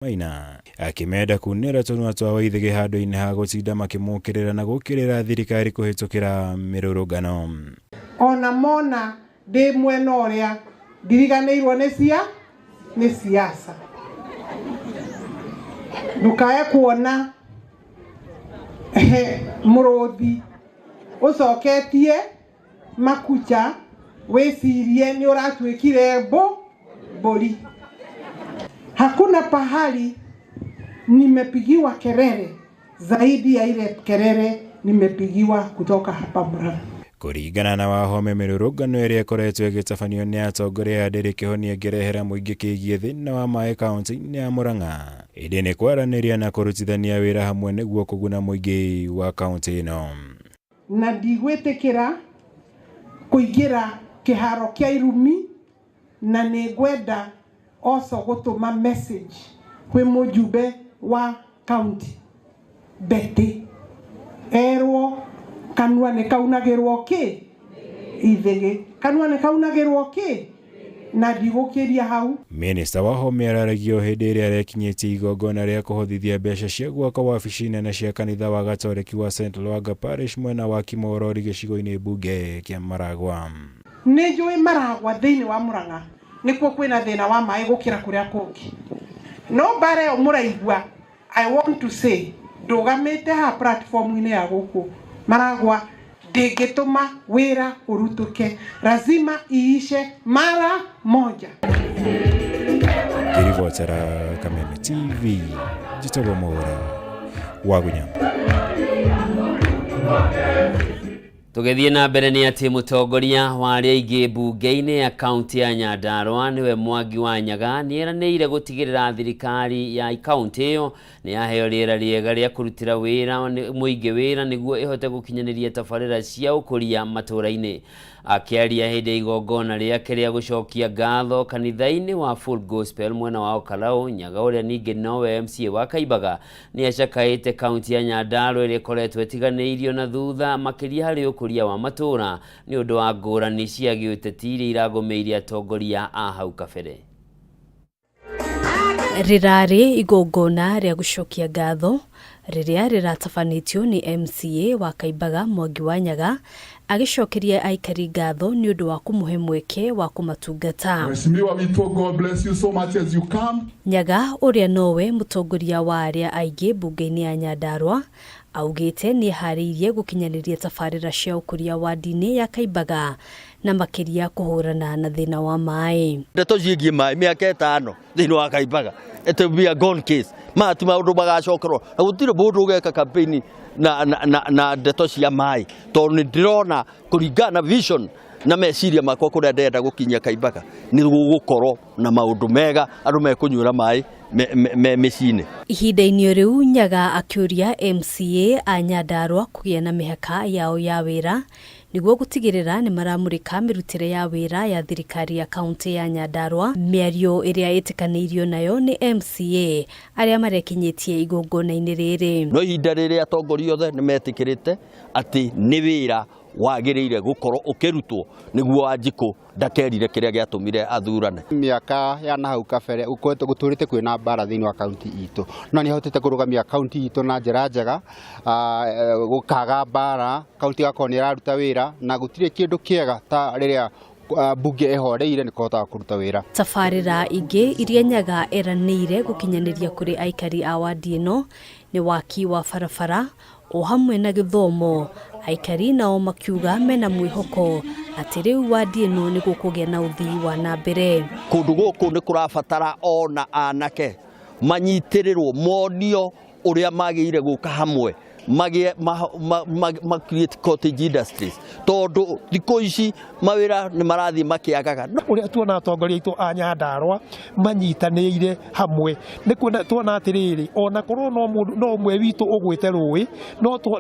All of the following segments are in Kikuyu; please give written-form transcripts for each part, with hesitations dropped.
Maina akĩmenda kunĩra tũnua twa Waithĩgĩ handũ-inĩ ha gũtinda makĩmũkĩrĩra na gũkĩrĩra thirikari kũhĩtũkĩra mĩrũrũngano. Ona mona ndĩ mwena ũrĩa ndiriganĩirwo nĩ cia nĩ siasa. Ndũkae kuona mũrũthi ũcoketie makucha wĩcirie nĩ ũratuĩkire mbũri. Hakuna pahali nimepigiwa kelele zaidi ya ile kelele nimepigiwa kutoka hapa Murang'a. Kũringana na Wahome, mĩrũrũngano ĩrĩa ĩkoretwo ĩgĩtabanio nĩ atongoria a ndĩrĩ kĩhonia ĩngĩrehera mũingĩ kĩgiĩ thĩna wa maĩ kaunti-inĩ ya Murang'a, ĩndĩ nĩ kwaranĩria na kũrutithania wĩra hamwe nĩguo kũguna mũingĩ wa kaunti ĩno. Na ndigwĩtĩkĩra kũingĩra kĩharo kĩa irumi, na nĩ ngwenda also gũtũma message kwĩ mũjumbe wa county Betty, erwo kanua nĩ kaunagĩrwo kĩ ithĩgĩ, kanua nĩ kaunagĩrwo kĩ, na ndigũkĩria hau. Minista Wahome araragio hĩndĩ ĩrĩa arekinyĩtie igongona rĩa kũhothithia mbeca cia gwaka wabici nene cia kanitha wa Gatoreki wa St Lwanga Parish mwena wa Kimorori gĩcigo-inĩ mbunge kĩa Maragwa. Nĩ njũĩ Maragwa thĩinĩ wa Murang'a nĩkuo kwĩna thĩna wa maĩ gũkĩra kũrĩa kũngĩ, no mbara ĩyo mũraigua, I want to say ndũgamĩte haha platform-inĩ ya gũkũ Maragwa ndĩngĩtũma wĩra ũrutũke, lazima iishe mara moja. Ngĩribotera Kameme TV, njĩtagwo Mwaũra wa Gunyama. Tũgĩthiĩ na mbere nĩ atĩ mũtongoria wa arĩa aingĩ mbunge-inĩ ya kaunti ya Nyandarua, nĩwe Mwangi wa Nyaga, nĩ eranĩire gũtigĩrĩra thirikari ya kaunti ĩyo nĩ yaheo rĩera rĩega rĩa kũrutĩra wĩra mũingĩ wĩra nĩguo ĩhote gũkinyanĩria tabarĩra cia ũkũria matũũra-inĩ. Akĩaria hĩndĩ ya igongona rĩake rĩa gũcokia ngatho kanitha-inĩ wa Full Gospel mwena wa Olkalou, Nyaga, ũrĩa ningĩ nowe MCA wa Kaimbaga, nĩ acakaĩte kaunti ya Nyandarua ĩrĩa ĩkoretwo ĩtiganĩirio na thutha makĩria harĩ ũkũria wa matũũra nĩ ũndũ wa ngũrani cia gĩũteti iria iragũmĩire atongoria a hau kabere. Rĩrarĩ igongona rĩa gũcokia ngatho rĩrĩa rĩratabanĩtio nĩ MCA wa Kaimbaga, Mwangi wa Nyaga, agĩcokeria aikari ngatho nĩ ũndũ wa kũmũhe mweke wa kũmatungata. Mheshimiwa witũ, God bless you so much as you come. Nyaga, ũrĩa nowe mũtongoria wa arĩa aingĩ mbunge-inĩ ya Nyandarua, augĩte nĩ eharĩirie gũkinyanĩria tabarĩra cia ũkũria wadi-inĩ ya Kaimbaga na makĩria kũhũrana na thĩna wa maĩ. Ndeto ciĩgiĩ maĩ mĩaka 5 thĩinĩ wa Kaimbaga, it will be a gone case. Maya ti maũndũ magacokerwo na gũtirĩ mũndũ ũgeka campaign na ndeto cia maĩ, tondũ nĩ ndĩrona kũringana na vision na meciria makwa kũrĩa ndĩrenda gũkinyia Kaimbaga nĩ gũgũkorwo na maũndũ mega, andũ mekũnyuĩra maĩ me mĩciĩ-inĩ. Ihinda-inĩ rĩu, Nyaga akĩũria MCA a Nyandarua kũgĩa na mĩhaka yao ya wĩra nĩguo gũtigĩrĩra nĩ maramũrĩka mĩrutĩre ya wĩra ya thirikari ya kaunti ya Nyandarua. Mĩario ĩrĩa ĩtĩkanĩirio nayo nĩ MCA arĩa marekinyĩtie igongona-inĩ rĩrĩ. No ihinda rĩrĩ atongoria othe nĩ metĩkĩrĩte atĩ nĩ wĩra wagĩrĩire gũkorwo ũkĩrutwo nĩguo Wanjikũ ndakerire kĩrĩa gĩatũmire athurane. Mĩaka ya nahau kabere gũkoretwo gũtũrĩte kwĩna mbara thĩinĩ wa kaunti itũ, no nĩ ahotete kũrũgamia kaunti itũ na njĩra njega, gũkaga mbara, kaunti ĩgakorwo nĩ ĩraruta wĩra, na gũtirĩ kĩndũ kĩega ta rĩrĩa mbunge ĩhoreire nĩ kũhotaga kũruta wĩra. Tabarĩra ingĩ iria Nyaga eranĩire gũkinyanĩria kũrĩ aikari a wadi ĩno nĩ waki wa barabara o hamwe na gĩthomo. Aikari nao makiuga mena mwĩhoko atĩ rĩu wadi ĩno nĩ gũkũgĩa na ũthii wa na mbere. Kũndũ gũkũ nĩ kũrabatara ona anake manyitĩrĩrwo, monio ũrĩa magĩrĩire gũka hamwe, magĩe ma create cottage industries, tondũ thikũ ici mawĩra nĩ marathiĩ makĩagaga. Ũrĩa tuona atongoria aitũ a Nyandarua manyitanĩire hamwe nĩ kuona tuona atĩrĩrĩ, ona korwo no mũndũ no ũmwe witũ ũgwĩte rũĩ,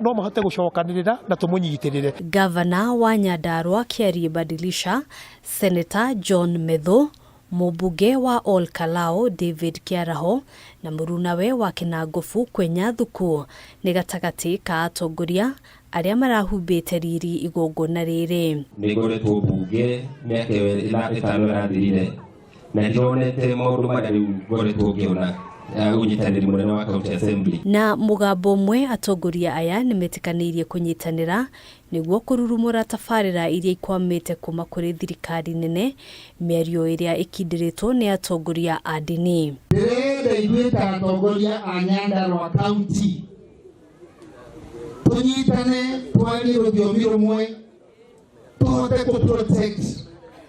no mahote gũcokanĩrĩra na tũmũnyitĩrĩre. Gavana wa Nyandarua Kiarie Badilisha, Senator John Methu, mũmbunge wa Ol Kalou David Kĩaraho na mũrunawe wa Kĩnangobu Kwenya Thuku nĩ gatagatĩ ka atongoria arĩa marahumbĩte riri igongona rĩrĩ. Nĩ ngoretwo mbunge mĩaka ĩyo 5 ĩrathirire na ndironete maũndũ marĩa rĩu ngoretwo ngĩona. Ũnyitanĩri mũnene wa County Assembly. Na mũgambo ũmwe atongoria aya nĩmetĩkanĩirie kũnyitanĩra nĩguo kũrurumũra tabarĩra iria ikwamĩte kuma kũrĩ thirikari nene, mĩario ĩrĩa ĩkindĩrĩtwo nĩ atongoria a ndini. Ndĩrenda ithuĩ ta atongoria a Nyandarua County tũnyitane, twarie rũthiomi rũmwe, tũhote kũ protect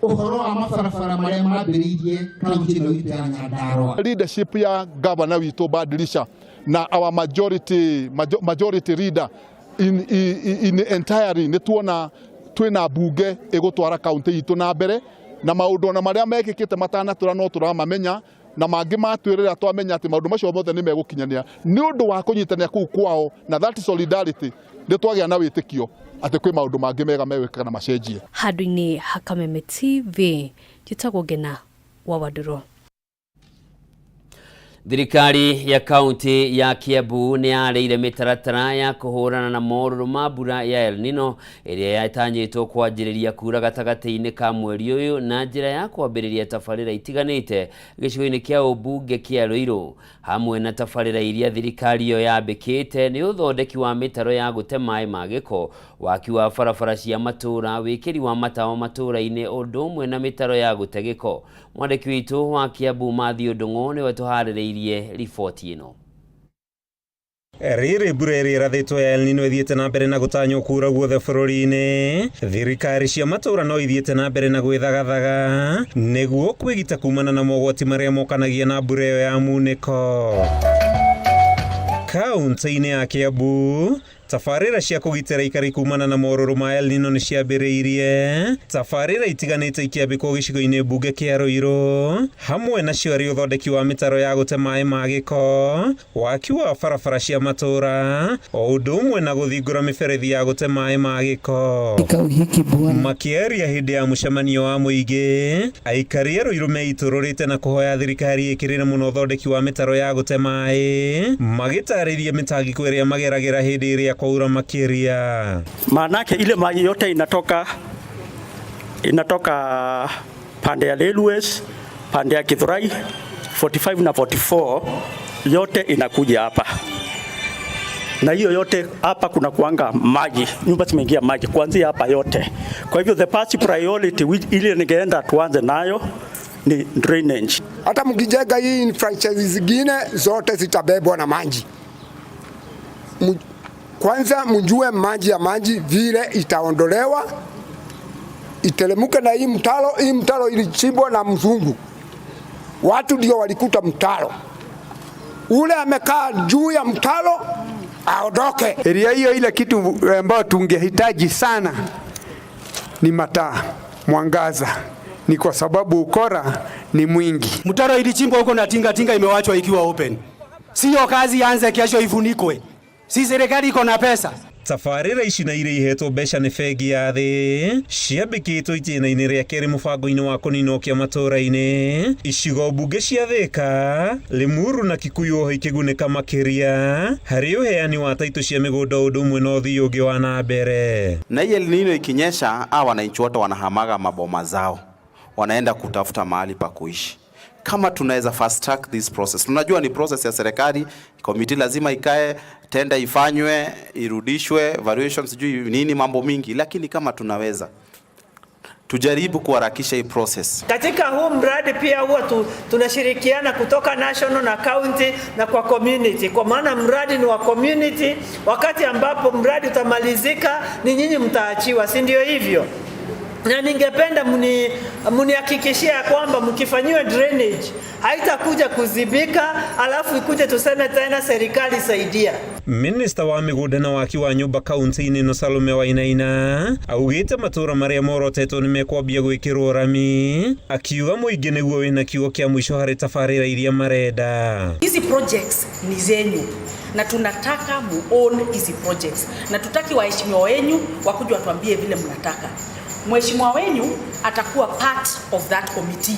ũhoro wa mabarabara marĩa mambĩrĩirie kaunti ĩno itũ ya Nyandarua. Leadership ya governor witũ Badilisha na our majority leader in entirely nĩ tuona twĩna mbunge ĩgũtwara kaunti itũ na mbere, na maũndũ ona marĩa mekĩkĩte matanatũra no tũramamenya, na mangĩ matwĩrĩra twamenya atĩ maũndũ macio mothe nĩ megũkinyanĩra nĩ ũndũ wa kũnyitanĩra kũu kwao, na that solidarity nĩ twagĩa na wĩtĩkio atĩ kwĩ maũndũ mangĩ mega megwĩkĩka na macenjie. Handũ-inĩ ha Kameme TV, njĩtagwo Ngena wa Wandũrũ. Thirikari ya kaunti ya Kiambu nĩ yarĩire mĩtaratara ya kũhũrana na morũrũ ma mbura ya El Nino ĩrĩa yatanyĩtwo kwanjĩrĩria kura gatagatĩ-inĩ ka mweri ũyũ na njĩra ya kwambĩrĩria tabarĩra itiganĩte gĩcigo-inĩ kĩa ũmbunge kĩa Ruiru. Hamwe na tabarĩra iria thirikari ĩyo yambĩkĩte nĩ ũthondeki wa mĩtaro ya gũte maĩ ma gĩko, waki wa barabara cia matũũra, wĩkĩri wa matawa matũũra-inĩ, ũndũ ũmwe na mĩtaro ya gũte gĩko. Mwandĩki witũ wa Kiambu Matthew Ndung'u nĩwe tũharĩrĩirie riboti ĩno. Rĩrĩ mbura ĩrĩa ĩrathĩtwo ya El Nino ĩthiĩte na mbere na gũtanywo kura guothe bũrũri-inĩ, thirikari cia matũũra no ithiĩte na mbere na gwĩthagathaga nĩguo kwĩgita kumana na mogwati marĩa mokanagia na mbura ĩyo ya munĩko. Kaunti-inĩ ya Kiambu, tabarĩra cia kũgitĩra aikari kumana na morũrũ ma El Nino nĩ ciambĩrĩirie. Tabarĩra itiganĩte ikĩambĩkwo gĩcigo-inĩ mbunge kĩa Ruiru, hamwe nacio arĩ ũthondeki wa mĩtaro ya gũte maĩ ma gĩko, waki wa barabara cia matũũra, o ũndũ ũmwe na gũthingũra mĩberethi ya gũte maĩ ma gĩko. Makĩaria hĩndĩ ya mũcemanio wa mũingĩ, aikari a Ruiru meitũrũrĩte na kũhoya thirikari ĩkĩrĩre mũno ũthondeki wa mĩtaro ya gũte maĩ, magĩtarĩria mĩtangĩko ĩrĩa mageragĩra hĩndĩ ĩrĩa kwaura makĩria. Maanake ile maji yote inatoka pande ya railways, pande ya Githurai 45 na 44 yote inakuja hapa, na hiyo yote hapa kuna kuanga maji, nyumba zimeingia maji kuanzia hapa yote. Kwa hivyo the first priority ile ningeenda tuanze nayo ni drainage. Hata mkijenga hii franchise zingine zote zitabebwa na maji. Kwanza mjue maji ya maji vile itaondolewa, itelemuke na hii mtaro. Hii mtaro ilichimbwa na mzungu, watu ndio walikuta mtaro ule, amekaa juu ya mtaro aondoke. Area hiyo ile kitu ambayo tungehitaji sana ni mataa, mwangaza, ni kwa sababu ukora ni mwingi. Mtaro ilichimbwa huko na tinga tinga imewachwa ikiwa open. Sio kazi anze kesho ifunikwe. Si serikali iko na pesa. Tabarĩra ici na iria ihetwo mbeca nĩ bengi ya thĩ ciambĩkĩtwo itĩna-inĩ rĩa kerĩ mũbango-inĩ wa kũninũkia matũũra-inĩ, icigo mbunge cia Thĩka, Limuru na Kikuyu oho ikĩgunĩka makĩria harĩ ũheani wa taitũ cia mĩgũnda ũndũ ũmwe na ũthii ũngĩ wa na mbere. Na hii El Nino ikinyesha, hawa wananchi wote wanahamaga maboma zao, wanaenda kutafuta mahali pa kuishi. Kama tunaweza fast track this process, tunajua ni process ya serikali, committee lazima ikae, tenda ifanywe, irudishwe, valuation sijui nini, mambo mingi, lakini kama tunaweza tujaribu kuharakisha hii process. Katika huu mradi pia huwa tunashirikiana kutoka national na county na kwa community, kwa maana mradi ni wa community. Wakati ambapo mradi utamalizika ni nyinyi mtaachiwa, si ndio hivyo? Na ningependa mnihakikishia kwamba mkifanyiwa drainage haitakuja kuzibika alafu ikuje tuseme tena serikali saidia. Minister wa mĩgũnda na waki wa nyũmba kaunti-inĩ ĩno Salome Wainaina augĩte matũũra marĩa morotetwo nĩ mekwambia gwĩkĩrwo rami, akiuga mũingĩ nĩguo wĩna kiugo kĩa mũico harĩ tabarĩra iria marenda. Hizi projects ni zenyu na tunataka mu own hizi projects, na tutaki waheshimiwa wenyu wakuja watuambie vile mnataka. Mheshimiwa wenyu atakuwa part of that committee.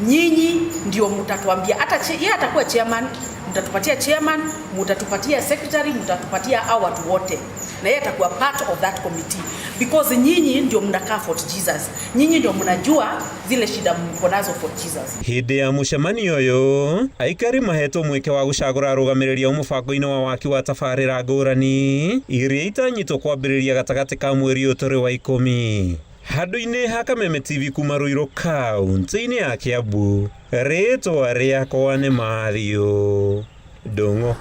Nyinyi ndio mtatuambia, hata yeye atakuwa chairman, mtatupatia chairman, mtatupatia secretary, mtatupatia hao watu wote, na yeye atakuwa part of that committee. Because nyinyi ndio mnakaa Fort Jesus, nyinyi ndio mnajua zile shida mko nazo Fort Jesus. Hĩndĩ ya mũcemanio ũyũ aikari mahetwo mweke wa gũcagũra arũgamĩrĩri ao mũbango-inĩ wa waki wa tabarĩra ngũrani iria itanyitwo kwambĩrĩria gatagatĩ ka mweri ũyũ tũrĩ wa 10. Handũ-inĩ ha Kameme TV kuma Ruiru kaunti-inĩ ya Kiambu, rĩtwa rĩakwa nĩ Mathew Ndung'u.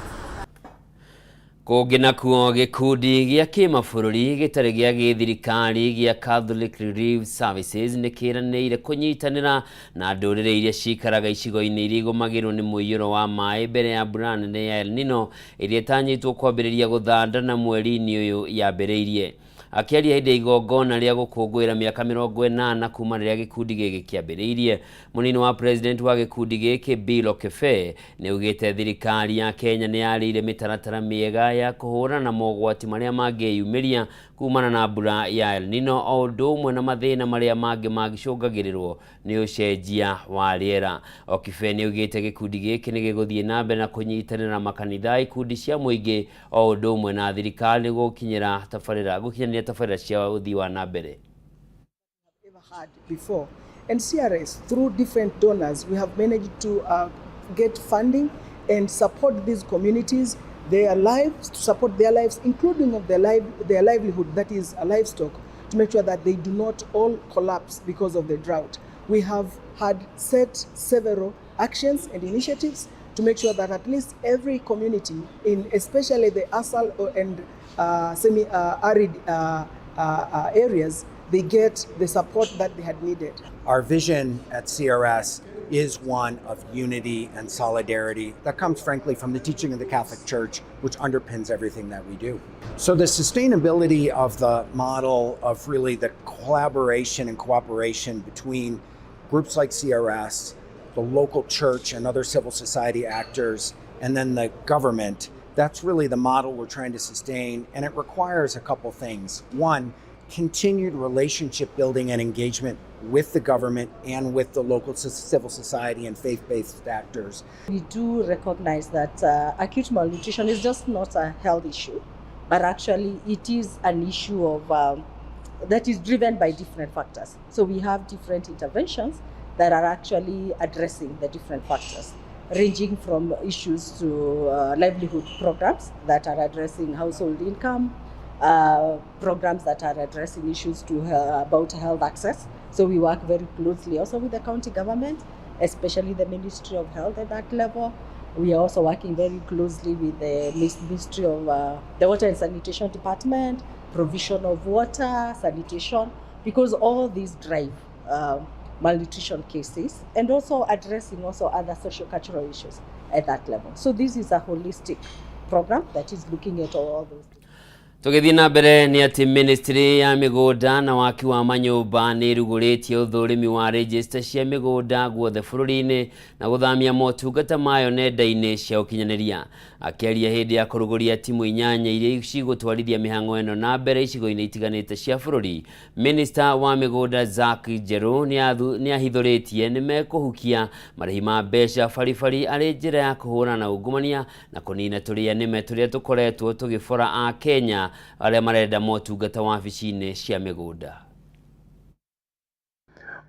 Kũngĩ nakuo gĩkundi gĩa kĩmabũrũri gĩtarĩ gĩa gĩthirikari gĩa Catholic Relief Services nĩ kĩranĩire kũnyitanĩra na ndũrĩrĩ iria cikaraga icigo-inĩ iria igũmagĩrwo nĩ mũiyũro wa maĩ mbere ya mbura nene ya El Nino ĩrĩa ĩtanyĩtwo kwambĩrĩria gũthandana mweri-inĩ ũyũ yambĩrĩirie. Akĩaria hĩndĩ ya igongona rĩa gũkũngũĩra mĩaka 80 kuma rĩrĩa gĩkundi gĩkĩ kĩambĩrĩirie, mũnini wa president wa gĩkundi gĩkĩ Bill Okefe nĩ augĩte thirikari ya Kenya nĩ yarĩire mĩtaratara mĩega ya kũhũrana na mogwati marĩa mangĩyumĩria kumana na mbura ya El Nino o ũndũ ũmwe na mathĩna marĩa mangĩ mangĩcũngagĩrĩrwo nĩ ũcenjia wa rĩera. Okefe nĩ augĩte gĩkundi gĩkĩ nĩ gĩgũthiĩ na mbere na kũnyitanĩra na makanitha, ikundi cia mũingĩ o ũndũ ũmwe na thirikari gũkinyĩra tabarĩra gũkinyanĩria tabarĩra cia ũthii wa na mbere. Had before. And CRS, through different donors, we have managed to get funding and support these communities, their lives, to support their lives, including of their livelihood, that is livestock, to make sure that they do not all collapse because of the drought. We have had set several actions and initiatives to make sure that at least every community, in especially the ASAL and semi-arid areas, they get the support that they had needed. Our vision at CRS is one of unity and solidarity that comes, frankly, from the teaching of the Catholic Church, which underpins everything that we do. So the sustainability of the model of really the collaboration and cooperation between groups like CRS, the local church and other civil society actors, and then the government, that's really the model we're trying to sustain, and it requires a couple things. One, continued relationship building and engagement with the government and with the local civil society and faith-based actors. We do recognize that acute malnutrition is just not a health issue, but actually it is an issue of that is driven by different factors. So we have different interventions that are actually addressing the different factors, ranging from issues to livelihood programs that are addressing household income, programs that are addressing issues to about health access. So we work very closely also with the county government, especially the Ministry of Health at that level. We are also working very closely with the Ministry of the Water and Sanitation Department, provision of water, sanitation, because all these drive malnutrition cases, and also addressing also other socio-cultural issues at that level. So this is a holistic program that is looking at all those. Tũgĩthiĩ na mbere nĩ atĩ ministry ya mĩgũnda na waki wa manyũmba nĩ ĩrugũrĩtie ũthũrimi wa register cia mĩgũnda guothe bũrũri-inĩ na gũthamia motungata mayo nenda-inĩ cia ũkinyanĩria. Akĩaria hĩndĩ ya kũrugũria timu 8 iria cigũtwarithia mĩhang'o ĩno na mbere icigo-inĩ itiganĩte cia bũrũri, Minister wa mĩgũnda Zack Njeru nĩ ahithũrĩtie nĩ mekũhukia marĩhi ma mbeca baribari arĩ njĩra ya kũhũrana na ungumania na kũnina tũrĩa nĩme tũrĩa tũkoretwo tũgĩbora a Kenya arĩa marenda motungata wabici-inĩ cia mĩgũnda.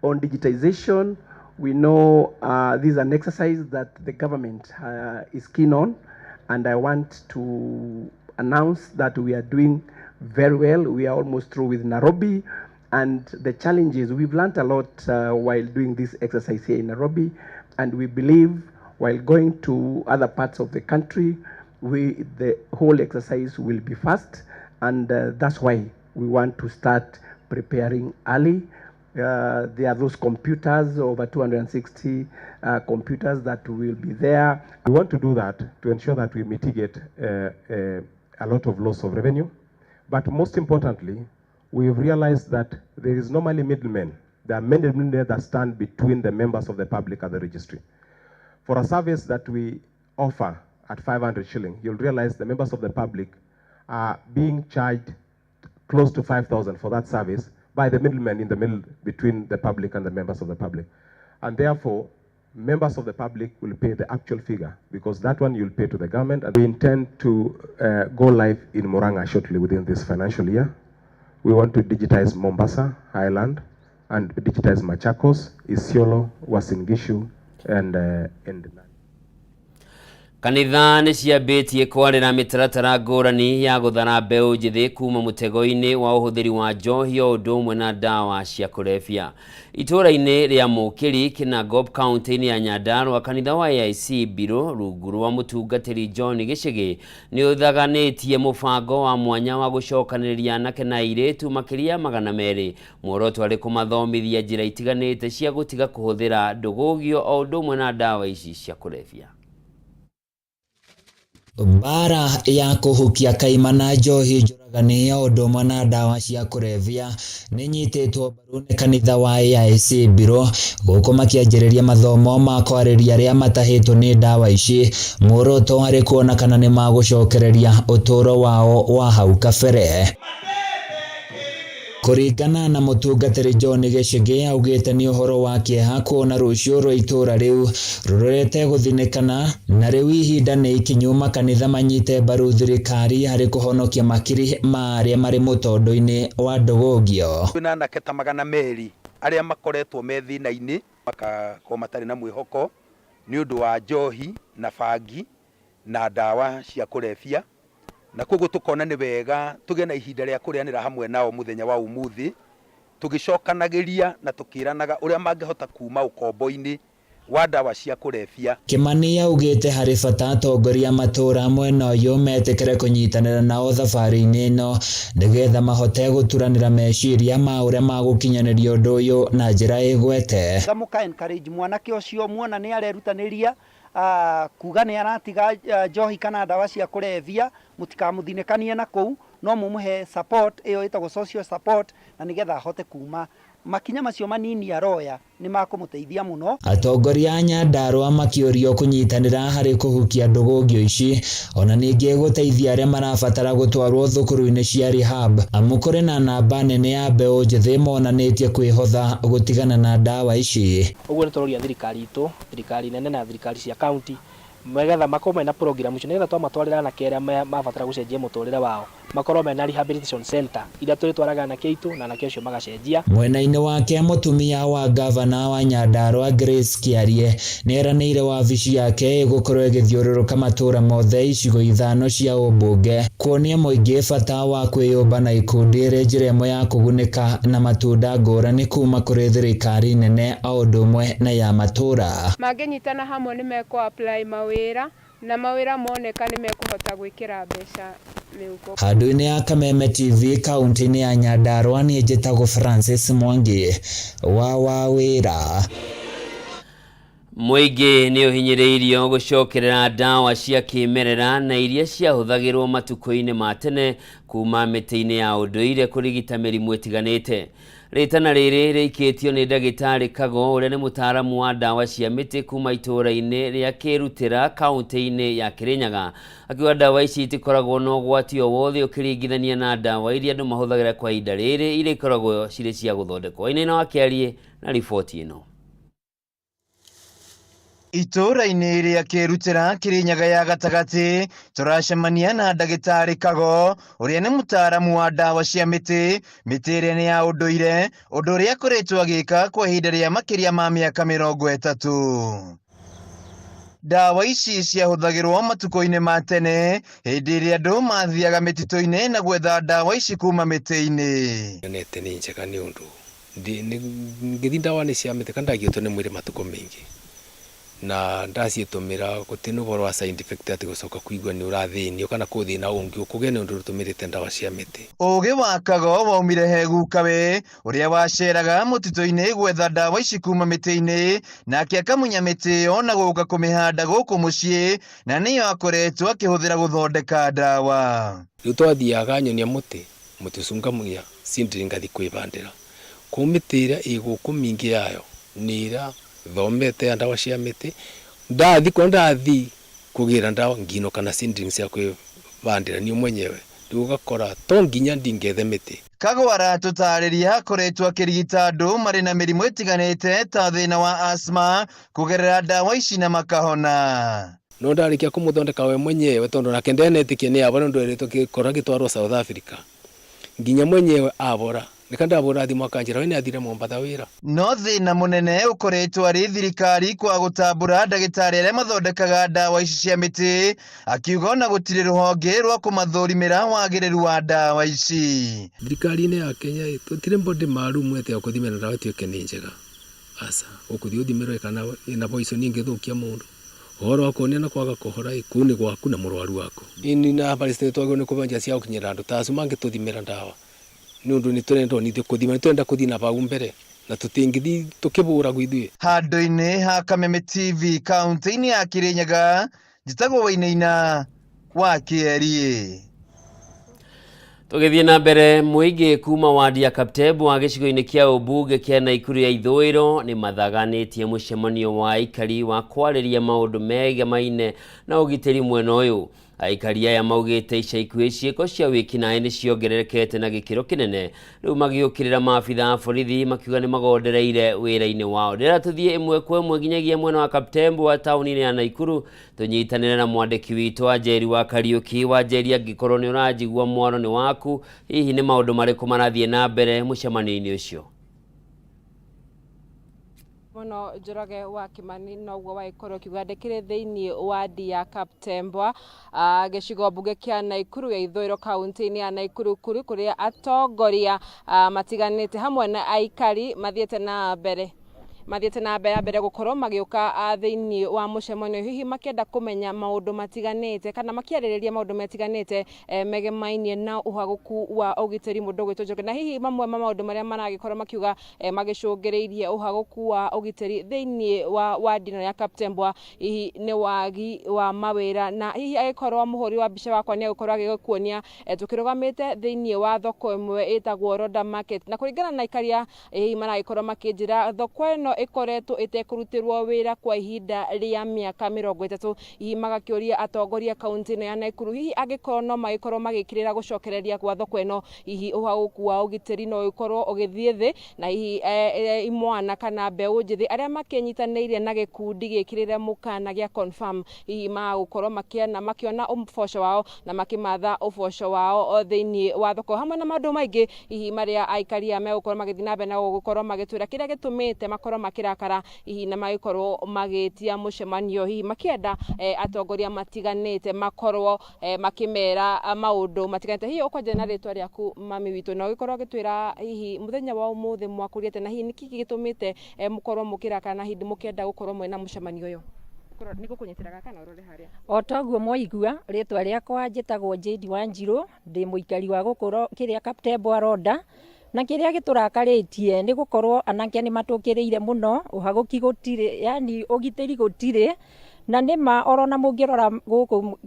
On digitization, we know this is an exercise that the government is keen on, and I want to announce that we are doing very well. We are almost through with Nairobi, and the challenges, we've learned a lot while doing this exercise here in Nairobi, and we believe while going to other parts of the country, the whole exercise will be fast, and that's why we want to start preparing early. There are those computers, over 260 computers that will be there. We want to do that to ensure that we mitigate a lot of loss of revenue. But most importantly, we've realized that there is normally middlemen. There are many middlemen that stand between the members of the public and the registry. For a service that we offer at 500 shilling, you'll realize the members of the public are being charged close to 5,000 for that service by the middlemen in the middle between the public and the members of the public. And therefore, members of the public will pay the actual figure, because that one you'll pay to the government. And we intend to go live in Murang'a shortly within this financial year. We want to digitize Mombasa Island and digitize Machakos, Isiolo, Uasin Gishu, and Kanitha nĩ ciambĩtie kwarĩra mĩtaratara ngũrani ya gũthara mbeũ njĩthĩ kuma mũtego-inĩ wa ũhũthĩri wa njohi o ũndũ ũmwe na ndawa cia kũrebia. Itũũra-inĩ rĩa Mũkĩri, Kinangop, kaunti-inĩ ya Nyandarua, kanitha wa AIC Mbirũ rungu rwa mũtungatĩri John Gĩchĩgĩ nĩ ũthaganĩtie mũbango wa mwanya wa gũcokanĩrĩria anake na airĩtu makĩria 200, muoroto arĩ kũmathomithia njĩra itiganĩte cia gũtiga kũhũthĩra ndũgũgio o ũndũ ũmwe na ndawa ici cia kũrebia. Mbara ya kũhukia kaimana njohi njũragani o ũndũ ũmwe na ndawa cia kũrebia nĩnyitĩtwo mbaru nĩ kanitha wa AIC Mbirũ, gũkũ makĩanjĩrĩria mathomo ma kwarĩria arĩa matahĩtwo nĩ ndawa ici, muoroto warĩ kuona kana nĩmagũcokereria ũtũũro wao wa hau kabere. Kũringana na mũtungatĩri John Gĩchĩgĩ, augĩte nĩ ũhoro wa kĩeha kuona rũciũ rwa itũũra rĩu rũrorete gũthinĩkana, na rĩu ihinda nĩ ikinyu makanitha manyite mbaru thirikari harĩ kũhonokia makiri ma arĩa marĩ mũtondo-inĩ wa ndũgũngio. Kwĩna anake ta 200 arĩa makoretwo me thĩna-inĩ, makakorwo matarĩ na mwĩhoko nĩ ũndũ wa njohi na bangi na ndawa cia kũrebia, na koguo tukona nĩ wega tũgĩe na ihinda rĩa kũrĩanĩra hamwe nao mũthenya wa ũmũthĩ, tũgĩcokanagĩria na tũkĩranaga ũrĩa mangĩhota kuma ũkombo-inĩ wa ndawa cia kũrebia. Kimani augĩte harĩ bata atongoria matũra mwena ũyũ metĩkĩre kũnyitanĩra nao thabarĩ-inĩ ĩno nĩgetha mahote gũturanĩra meciria ma ũrĩa magũkinyanĩria ũndũ ũyũ na njĩra ĩgwete. Mũka encourage mwanake ũcio, muona nĩ arerutanĩria kuga nĩ aratiga njohi kana ndawa cia kũrebia, mũtikamũthinĩkanie na kũu, no mũmũhe support ĩyo ĩtagwo social support, na nĩgetha ahote kuma makinya macio manini aroya nĩ makũmũteithia mũno. Atongoria a Nyandarua makĩũrio kũnyitanĩra harĩ kũhukia ndũgũngio ici, ona ningĩ gũteithia arĩa marabatara gũtwarwo thukuru-inĩ cia rehab, amu kũrĩ na namba nene ya mbeũ njĩthĩ monanĩtie kwĩhotha gũtigana na ndawa ici. Ũguo nĩ tũroria thirikari itũ, thirikari nene na thirikari cia county, megetha makorwo mena program icio, nĩgetha twamatwarĩra anake arĩa mabatara gũcenjia mũtũrĩre wao, makorwo mena rehabilitation center iria tũrĩtwaraga anake aitũ na anake acio magacenjia. Mwena-inĩ wake mũtumia wa gavana wa Nyandarua Grace Kĩarie nĩeranĩire wabici yake ĩgũkorwo ĩgĩthiũrũrũka matũũra mothe icigo 5 cia ũmbunge, kuonia mũingĩ bata wa kwĩyũmba na ikundi ĩrĩ njĩra ĩmwe ya kũgunĩka na matunda ngũrani kuma kũrĩ thirikari nene o ũndũ ũmwe na ya matũũra. Mangĩnyitana hamwe nĩ mekũ apply mawĩra, na mawĩra moneka nĩ mekũhota gwĩkĩra mbeca mĩhuko. Handũ-inĩ ya Kameme TV kaunti-inĩ ya Nyandarua, niĩ njĩtagwo Francis Mwangi wa Wawĩra. Mũingĩ nĩ ũhinyĩrĩirio gũcokerera ndawa cia kĩmerera na iria ciahũthagĩrwo matukũ-inĩ ma tene kuma mĩtĩ-inĩ ya ũndũire kũrigita mĩrimũ ĩtiganĩte. Rĩtana rĩrĩ rĩikĩtio nĩ ndagĩtarĩ Kago ũrĩa nĩ mũtaaramu wa ndawa cia mĩtĩ kuma itũũra-inĩ rĩa Kĩrutĩra kaunti-inĩ ya Kĩrĩnyaga, akiuga ndawa ici itikoragwo na ũgwati o wothe ũkĩringithania na ndawa iria andũ mahũthagĩra kwa ihinda rĩrĩ iria ikoragwo cirĩ cia gũthondekwo. Wainaina wa Kĩarie na riboti ĩno. Itũũra-inĩ rĩa Kĩrutĩra Kĩrĩnyaga ya gatagatĩ tũracemania na ndagĩtarĩ Kago ũrĩa nĩ mũtaaramu wa ndawa cia mĩtĩ, mĩtĩ ĩrĩa nĩ ya ũndũire, ũndũ ũrĩa akoretwo agĩka kwa ihinda rĩa makĩria ma mĩaka 30. Ndawa ici ciahũthagĩrwo matukũ-inĩ ma tene hĩndĩ ĩrĩa andũ mathiaga mĩtitũ-inĩ na gwetha ndawa ici kuma mĩtĩ-inĩ. Nyonete nĩ njega nĩ ũndũ ngĩthi ndawa nĩ cia mĩtĩ kana ndagiĩtwo nĩ mwĩrĩ matukũ maingĩ, na ndaciĩtũmĩra gũtirĩ na ũhoro wa side effect atĩ gũcoka kũigua nĩ ũrathĩnio kana kwĩ thĩna ũngĩ ũkũgĩa nĩ ũndũ ũtũmĩrĩte ndawa cia mĩtĩ. Ũgĩ wa Kago waumire he gukawe ũrĩa waceraga mũtitũ-inĩ gwetha ndawa ici kuma mĩtĩ-inĩ, nake akamunya mĩtĩ ĩyo na gũka kũmĩhanda gũkũ mũciĩ, na nĩyo akoretwo akĩhũthĩra gũthondeka ndawa. Rĩu twathiaga nyonia mũtĩ, mũtĩ ũcio ngamunya seedling ngathi kwĩbandĩra. Kũu mĩtĩ ĩrĩa ĩ gũkũ mĩingĩ yayo nĩ ĩrĩa thomete ya ndawa cia mĩtĩ, ndathi kwa ndathi kũgĩra ndawa nginũka na seedling cia kwĩbandĩra niĩ mwenyewe. Rĩu ũgakora to nginya ndingethe mĩtĩ. Kago aratũtarĩria akoretwo akĩrigita andũ marĩ na mĩrimũ ĩtiganĩte ta thĩna wa asthma kũgerera ndawa ici na makahona. No ndarĩkia kũmũthondeka we mwenyewe tondũ nake ndenetĩkia nĩ aba nĩ ũndũ erĩtwo gĩkora gĩtwarwo South Africa. Nginya mwenyewe abora nika ndabora thimu akanjira we niathire Mombatha wira. No thĩna mũnene ũkoretwo arĩ thirikari kwa gũtambũra ndagĩtarĩ arĩa mathondekaga ndawa ici cia mĩtĩ, akiuga ona gũtirĩ rũhonge rwa kũmathũrimĩra wagĩrĩru wa ndawa ici. Thirikari-inĩ ya Kenya tũtirĩ body maalum ĩtĩ ya kũthimĩra ndawa ĩtuĩke nĩ njega. Aca, ũkũthiĩ ũthimĩrwo kana ĩna poison ĩngĩthũkia mũndũ. Ũhoro wa kuonia na kwaga kũhora ĩ, kũu nĩ gwaku na mũrwaru waku. Ini na barista twagĩrĩirwo nĩ kũheo njĩra cia gũkinyĩra andũ ta acio mangĩtũthimĩra ndawa. Nĩ ũndũ nĩ tũrenda ona ithuĩ kũthima, nĩ tũrenda kũthiĩ na hau mbere na tũtingĩthiĩ tũkĩbũragwo ithuĩ. Handũ-inĩ ha Kameme TV kaunti-inĩ ya Kirinyaga, njĩtagwo Wainaina wa Kĩeriĩ. Tũgĩthiĩ na mbere, mũingĩ kuma wadi ya Kaptembwa gĩcigo-inĩ kĩa ũmbunge kĩa Naikuru ya ithũĩro nĩ mathaganĩtie mũcemanio wa aikari wa kwarĩria maũndũ megemaine na ũgitĩri mwena ũyũ. Aikari aya maugĩte ica ikuhĩ ciĩko cia wĩkinaĩ nĩ ciongererekete na gĩkĩro kĩnene, rĩu magĩũkĩrĩra maabitha a borithi makiuga nĩ magondereire wĩra-inĩ wao. Ndĩrenda tũthiĩ ĩmwe kwa ĩmwe nginyagia mwena wa Kaptembwa taũni-inĩ ya Naikuru tũnyitanĩre na mwandĩki witũ Wanjeri wa Kariũki. Wanjeri, angĩkorwo nĩ ũranjigua mwaro nĩ waku, hihi nĩ maũndũ marĩkũ marathiĩ na mbere mũcemanio-inĩ ũcio? Mũno Njoroge wa Kimani, noguo wagĩkorwo ũkiuga ndĩkĩrĩ thĩinĩ wadi ya Kaptembwa gĩcigo mbunge kĩa Naikuru ya ithũĩro kaunti-inĩ ya Naikuru kuri kũrĩa atongoria matiganĩte hamwe na aikari mathiĩte na mbere mbere gũkorwo magĩũka thĩinĩ wa mũcemanio, hihi makĩenda kũmenya maũndũ matiganĩte kana makĩarĩrĩria maũndũ matiganĩte megemainie na ũhagũku wa ũgitĩri mũndũ ũgwĩtwo Njoroge, na hihi mamwe ma maũndũ marĩa maragĩkorwo makiuga magĩcũngĩrĩirie ũhagũku wa ũgitĩri thĩinĩ wa wadi ĩno ya Kaptembwa hihi nĩ wagi wa mawĩra, na hihi agĩkorwo mũhũri wa mbica wakwa nĩ agũkorwo agĩgĩkuonia tũkĩrũgamĩte thĩinĩ wa thoko ĩmwe ĩtagwo Roda Market, na kũringana na aikaria hihi maragĩkorwo makĩnjĩra thoko ĩno ĩkoretwo ĩtekũrutĩrwo wĩra kwa ihinda rĩa mĩaka 30. Hihi magakĩũria atongoria kaunti ĩno ya Naikuru hihi angĩkorwo no magĩkorwo magĩkĩrĩra gũcokereria gwa thoko ĩno, hihi ũhagũku wa ũgitĩri no ũkorwo ũgĩthiĩ thĩ, na hihi imwana kana mbeũ njĩthĩ arĩa makĩnyitanĩire na gĩkundi gĩkĩrĩre mũkana gĩa confirm hihi magũkorwo makĩona ũboco wao na makĩmatha ũboco wao thĩinĩ wa thoko, hamwe na maũndũ maingĩ hihi marĩa aikaria megũkorwo magĩthiĩ na mbere na gũkorwo magĩtwĩra kĩrĩa gĩtũmĩte makorwo makĩrakara hihi na magĩkorwo magĩtia mũcemanio, hihi makĩenda atongoria matiganĩte makorwo makĩmera maũndũ matiganĩte. Hihi ũkwanjia na rĩtwa rĩaku mami witũ, na ũgĩkorwo ũgĩtwĩra hihi mũthenya wa ũmũthĩ mwakũrĩte na hihi nĩkĩ gĩtũmĩte mũkorwo mũkĩrakara na hihi mũkĩenda gũkorwo mwĩna mũcemanio ũyũ? Nĩ gũkũnyitĩra gaka na ũrore harĩa. O toguo mwaigua, rĩtwa rĩakwa njĩtagwo Jane Wanjirũ, ndĩ mũikari wa gũkũ kĩrĩa Kaptembwa Roda, na kĩrĩa gĩtũrakarĩtie nĩ gũkorwo anake nĩ matũkĩrĩire mũno, ũhagũki gũtirĩ, yani ũgitĩri gũtirĩ, na nĩma orona mũngĩrora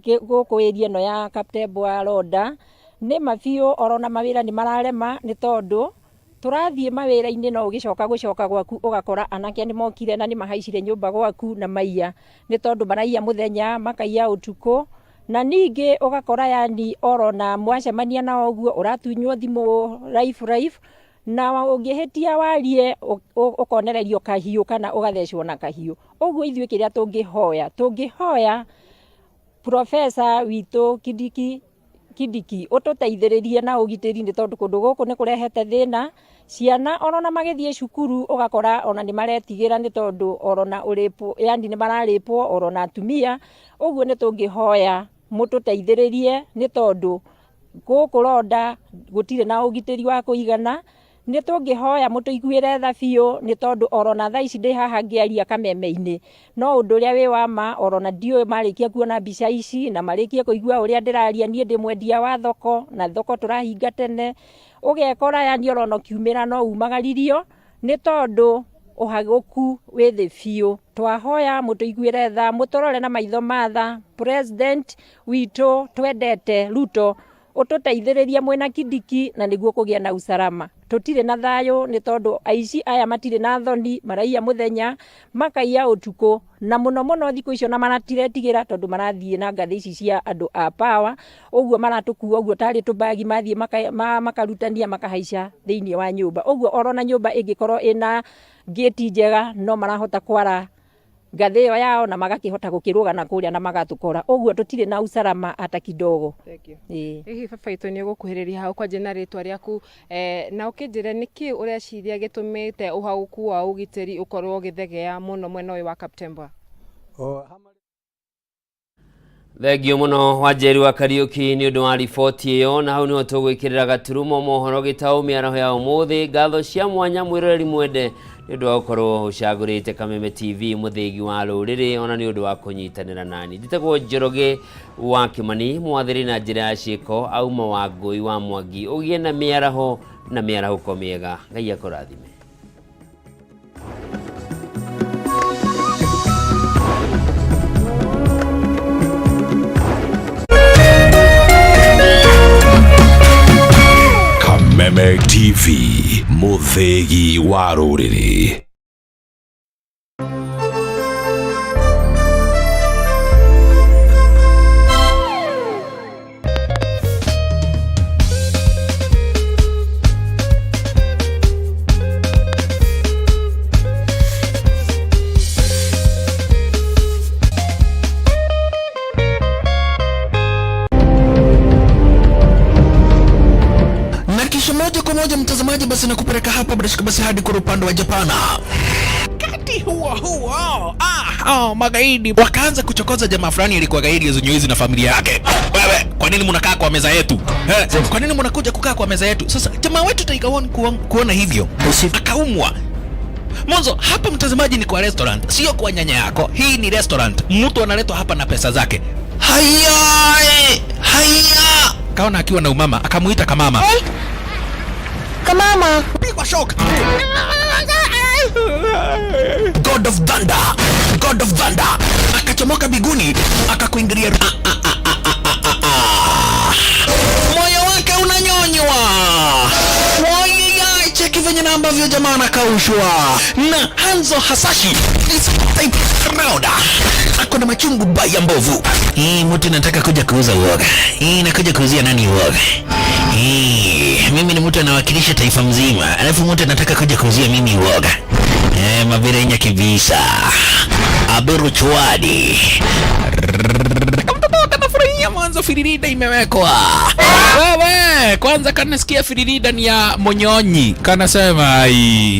gũkũ area ĩno ya Kaptembwa Roda, nĩma biũ orona mawĩra nĩ mararema nĩ tondũ tũrathiĩ mawĩra-inĩ no ũgĩcoka gũcoka gwaku ũgakora anake nĩ mokire na nĩ mahaicire nyũmba gwaku na maiya, nĩ tondũ maraiya mũthenya makaiya ũtukũ, na ningĩ ũgakora yani orona mwacemania nao ũguo ũratunywo thimũ live live, na ũngĩhĩtia warie ũkonererio kahiũ kana ũgathecwo na kahiũ. Ũguo ithuĩ kĩrĩa tũngĩhoya profesa witũ Kindiki ũtũteithĩrĩrie na ũgitĩri nĩ tondũ kũndũ gũkũ nĩ kũrehete thĩna, ciana orona magĩthiĩ cukuru ũgakora ona nĩ maretigĩra nĩ tondũ orona ũrĩpwo, yani nĩ mararĩpwo orona atumia. Ũguo nĩ tũngĩhoya mũtũteithĩrĩrie nĩ tondũ gũkũ Roda gũtirĩ na ũgitĩri wa kũigana, nĩ tũngĩhoya mũtũiguĩre tha biũ nĩ tondũ orona thaa ici ndĩ haha ngĩaria kameme-inĩ, no ũndũ ũrĩa wĩ wa ma orona ndiũĩ marĩkia kuona mbica ici na marĩkie kũigua ũrĩa ndĩraria, niĩ ndĩ mwendia wa thoko na thoko tũrahinga tene, ũgekora yani orona ũkiumĩra no umagaririo nĩ tondũ ũhagũku wĩ thĩ biũ. Twahoya mũtũiguĩre tha, mũtũrore na maitho ma tha, president witũ twendete Ruto ũtũteithĩrĩrie mwĩna Kindiki na nĩguo kũgĩa na usalama. Tũtirĩ na thayũ nĩ tondũ aici aya matirĩ na thoni, maraiya mũthenya makaiya ũtukũ, na mũno mũno thikũ icio na maratiretigĩra tondũ marathiĩ na ngathĩ ici cia andũ a power, ũguo maratũkua ũguo tarĩ tũbagi mathiĩ makarutania makahaica thĩinĩ wa nyũmba. Ũguo orona nyũmba ĩngĩkorwo ĩna ngĩti njega no marahota kwara Ngathĩ ĩyo yao na magakĩhota gũkĩrũga na kũrĩa na magatũkora ũguo tũtirĩ na usalama hata kidogo. Ĩĩ. Hihi baba itũ nĩ ũgũkuhĩrĩria hau kwanje na rĩtwa rĩaku, na ũkĩnjĩre nĩkĩ ũreciria gĩtũmĩte ũhagũku wa ũgitĩri ũkorwo ũgĩthegea mũno mwena ũyũ wa Kaptembwa? Thengio mũno Wanjeri wa Kariuki nĩ ũndũ wa riboti ĩyo, na hau nĩho tũgwĩkĩrĩra gaturumo mohoro gĩtaũ mĩaraho ya ũmũthĩ. Ngatho cia mwanya mwĩroreri mwende nĩ ũndũ wa gũkorwo ũcagũrĩte Kameme TV mũthĩgi wa rũrĩrĩ, ona nĩ ũndũ wa kũnyitanĩra nani. Njĩtagwo Njoroge wa Kĩmani, mwathĩrĩ na njĩra ya ciĩko auma wa Ngũi wa Mwangi. Ũgĩe na mĩaraho na mĩarahũko mĩega. Ngai akũrathime. Kameme TV, mũthĩgi wa rũrĩrĩ. Na kisha moja kwa moja mtazamaji, basi nakupeleka hapa bila shaka basi hadi kwa upande wa Japana. Wakati huo huo, magaidi wakaanza kuchokoza jamaa fulani alikuwa gaidi ya hizi na familia yake. Wewe, kwa nini mnakaa kwa meza yetu? Kwa nini mnakuja kukaa kwa meza yetu? Sasa jamaa wetu Tiger One kuona hivyo akaumwa. Mwanzo hapa mtazamaji, ni kwa restaurant, sio kwa nyanya yako. Hii ni restaurant, mtu analetwa hapa na pesa zake. Haya, haya, kaona akiwa na umama, akamuita kamama. Kamama, pigwa shock. God of Thunder, God of Thunder akachomoka biguni akakuingilia. Ah, ah, ah, ah, ah, ah, ah. Moyo wake unanyonywa. Wayaya, cheki venye na ambavyo jamaa anakaushwa na Hanzo Hasashi is type round. Ako na machungu baya mbovu. Hii mtu nataka kuja kuuza uoga. Hii nakuja kuuzia nani uoga? Hii mimi ni mtu anawakilisha taifa mzima, alafu mtu anataka kuja kuuzia mimi uoga. Mabirenya kibisa. Aberu chwadi. Kamtoto kanafurahia mwanzo firirida imewekwa. Wewe, kwanza kanasikia firirida ni ya monyonyi. Kanasema ai.